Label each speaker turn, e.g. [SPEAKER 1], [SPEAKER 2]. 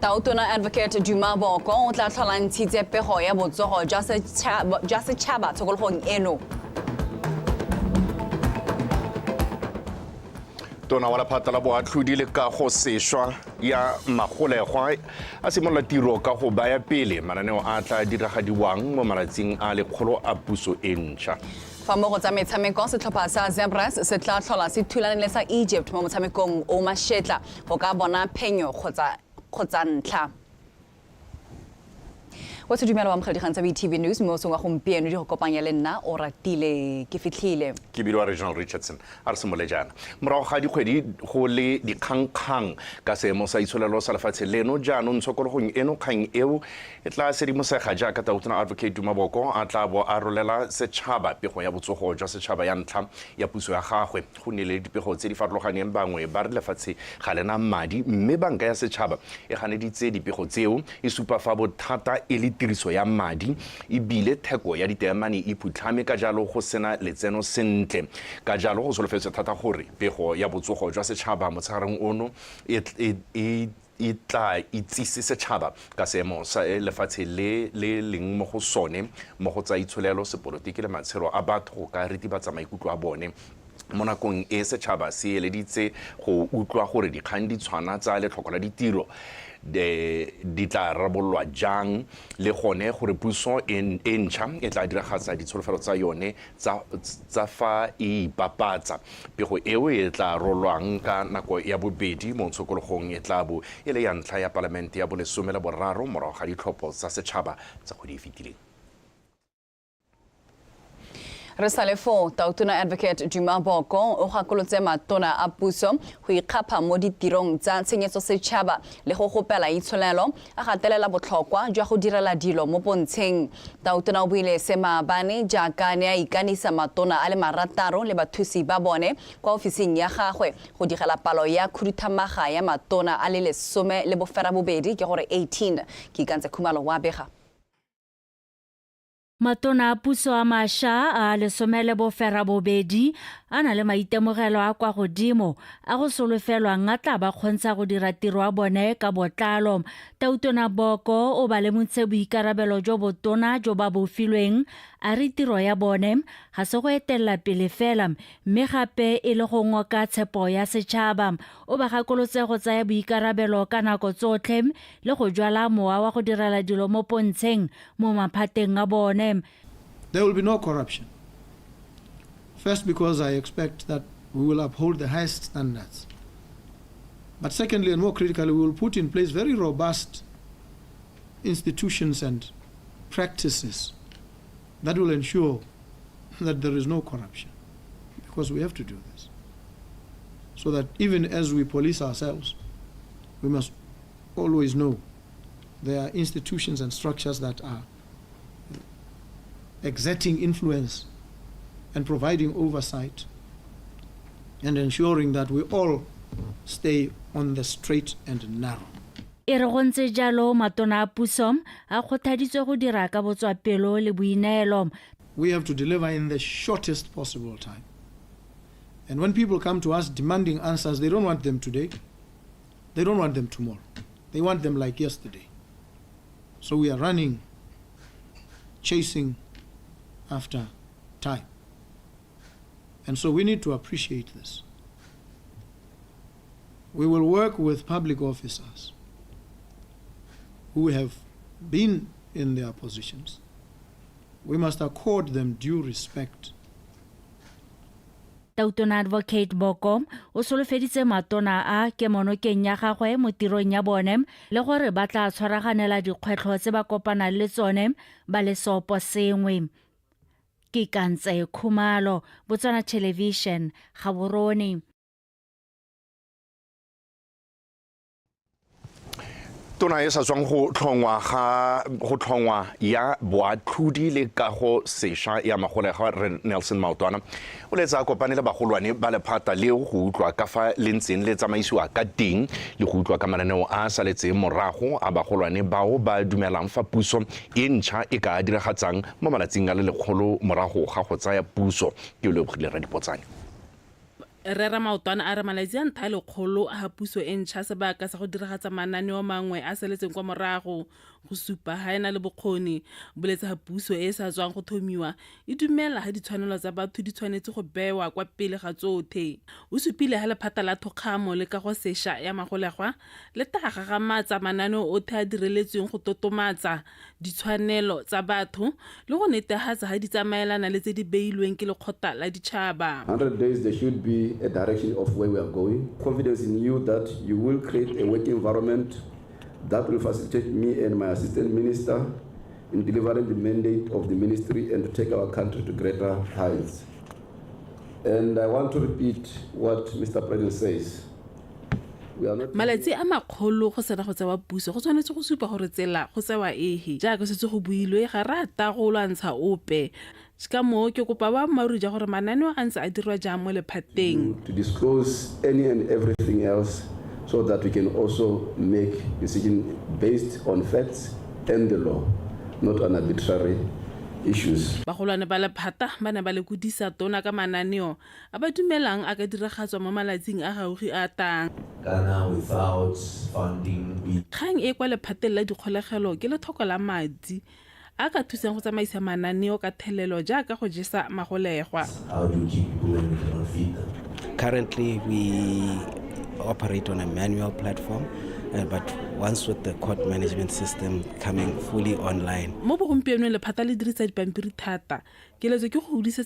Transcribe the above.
[SPEAKER 1] Tautona Advocate Duma Boko o tla tlhola ntshitse pego ya botsogo jwa setšhaba tshokologong eno.
[SPEAKER 2] Tona wa lephata la boatlhodi le kago sešwa ya magolegwa a simolola tiro ka go baya pele mananeo a tla diragadiwang mo malatsing a lekgolo a puso e ntšha.
[SPEAKER 1] Fa mo go tsa metshameko, setlhopha sa Zebras se tla tlhola se thulane le sa Egypt mo motshamekong o mashetla go ka bona phenyo kgotsa ntlha. O se dumela wa amogela dikgang tsa BTV News mo mosong wa gompieno di go kopanya le nna o ratile ke fitlhile.
[SPEAKER 2] Ke bidiwa Reginald Richardson. A re simolole jaana. Morago ga dikgwedi go le dikgangkgang ka seemo sa itsholelo sa lefatshe leno, jaanong tshokologong eno kgang eo e tla sedimosega jaaka Tautona Advocate Duma Boko a tla bo a rolela setšhaba pego ya botsogo jwa setšhaba ya ntlha ya puso ya gagwe. Go nnile le dipego tse di farologaneng, bangwe ba re lefatshe ga le na madi mme banka ya setšhaba e ganeditse dipego tseo, e supa fa bothata e le tiriso ya madi e bile theko ya diteemane e phutlhame ka jalo go sena letseno sentle. Ka jalo go solofetswe thata gore pego ya botsogo jwa setšhaba motshegareng ono e e e tla itsise setšhaba ka seemo sa lefatshe le le leng mo go sone mo go tsa itsholelo, sepolotiki le matshelo a batho go ka ritibatsa maikutlo a bone. Mo nakong e setšhaba se eleditse go utlwa gore dikgang di tshwana tsa letlhoko la ditiro di tla rarabololwa jang le gone gore puso e ntšha e tla diragatsa ditsholofelo tsa yone tsa fa e ipapatsa. Pego eo e tla rolwang ka nako ya bobedi mo tshokologong e tla bo e le ya ntlha ya palamente ya bolesome le boraro morago ga ditlhopho tsa setšhaba tsa kgwedi e fetileng.
[SPEAKER 1] Re sa le foo, Tautona Advocate Duma Boko o gakolotse matona a puso go ikgapha mo ditirong tsa tshenyetso setšhaba le go gopela itsholelo, a gatelela botlhokwa jwa go direla dilo mo pontsheng. Tautona o buile se maabane jaaka ne a ikanisa matona a le marataro le bathusi ba bone kwa ofising ya gagwe go digela palo ya khuduthamaga ya matona a le 18, ke gore 18. Ke ikantse Khumalo wa bega.
[SPEAKER 3] Matona a puso a mašwa a 18 a na le maitemogelo a kwa godimo a go solofelwang a tla ba kgontsha go dira tiro ya bone ka botlalo. Tautona Boko o ba lemontse boikarabelo jo botona jo ba bo filweng, a re tiro ya bone ga se go etelela pele fela mme gape e le go ngoka tshepo ya setšhaba. O ba gakolotse go tsaya boikarabelo ka nako tsotlhe le go jwala mowa wa go direla dilo mo pontsheng mo maphateng a bone.
[SPEAKER 4] There will be no corruption. First, because I expect that we will uphold the highest standards. But secondly, and more critically, we will put in place very robust institutions and practices that will ensure that there is no corruption, because we have to do this. So that even as we police ourselves, we must always know there are institutions and structures that are exerting influence and providing oversight and ensuring that we all stay on the straight and narrow.
[SPEAKER 3] E re go ntse jalo, matona a puso a kgothaditswe go dira ka botswapelo le boineelo.
[SPEAKER 4] We have to deliver in the shortest possible time. And when people come to us demanding answers, they don't want them today. They don't want them tomorrow. They want them like yesterday. So we are running, chasing after time. And so we need to appreciate this. We will work with public officers who have been in their positions. We must accord them due respect.
[SPEAKER 3] Tautona Advocate Boko o solofeditse matona a kemonokeng ya gagwe mo tirong ya bone le gore ba tla tshwaraganela dikgwetlho tse ba kopanang le tsone ba le seopo sengwe. Ke Kantse Khumalo, Botswana Television, Gaborone.
[SPEAKER 2] Tona e sa tswang go tlhongwa ga go tlhongwa ya boatlhodi le kago sesha ya magolegwa re Nelson Maotwana o letsa a kopane le bagolwane ba lephata leo go utlwa ka fa le ntseng le tsamaisiwa ka teng le go utlwa ka mananeo a a saletseng morago a bagolwane bao ba dumelang fa puso e ntšha e ka diragatsang mo malatsing a le lekgolo morago ga go tsaya puso. Ke o lebogile Radipotsane.
[SPEAKER 5] Rre Ramaotwana a re malatsi a ntlha a lekgolo a puso e ntšha sebaka sa go diragatsa mananeo mangwe a saletseng kwa morago go supa ha e na le bokgoni. Boletse ha puso e e sa tswang go thomiwa e dumela ha ditshwanelo tsa batho di tshwanetse go bewa kwa pele ga tsothe. O supile ha lephata la thokgamo le kago sesha ya magolegwa le tla gagamatsa mananeo othe a direletsweng go totomatsa ditshwanelo tsa batho le go netehatsa ha di tsamaelana le tse di beilweng ke lekgotla la ditšhaba.
[SPEAKER 6] 100 days, there should be a direction of where we are going. Confidence in you that you will create a working environment that will facilitate me and my assistant minister in delivering the mandate of the ministry and to take our country to greater heights. And I want to repeat what Mr. President says. We are not
[SPEAKER 5] Malatsi a makgolo go sena go tsewa puso go tshwanetse go supa gore tsela go tsewa ehe. Jaaka setse go builwe, ga re ata go lwantsha ope. Ka moo ke kopa boammaaruri ja gore mananeo a ntse a dirwa jang mo lephateng.
[SPEAKER 6] To disclose any and everything else so that we can also make decisions based on facts and the law, not on arbitrary issues.
[SPEAKER 5] Bagolwane ba lephata ba ne ba lekodisa tona ka mananeo a ba dumelang a ka diragatswa mo malatsing a gaufi a tang.
[SPEAKER 7] Ghana without funding, we
[SPEAKER 5] Kgang e kwa lephateng la dikgolegelo ke lethoko la madi a ka thusang go tsamaisa mananeo ka thelelo jaaka go jesa magolegwa.
[SPEAKER 7] How do you keep people when you cannot feed them?
[SPEAKER 8] Currently, we operate on a manual platform, but once with the court management system coming fully online,
[SPEAKER 5] Mo bogompienong lephata le dirisa dipampiri thata. Keletso ke go hodisetsa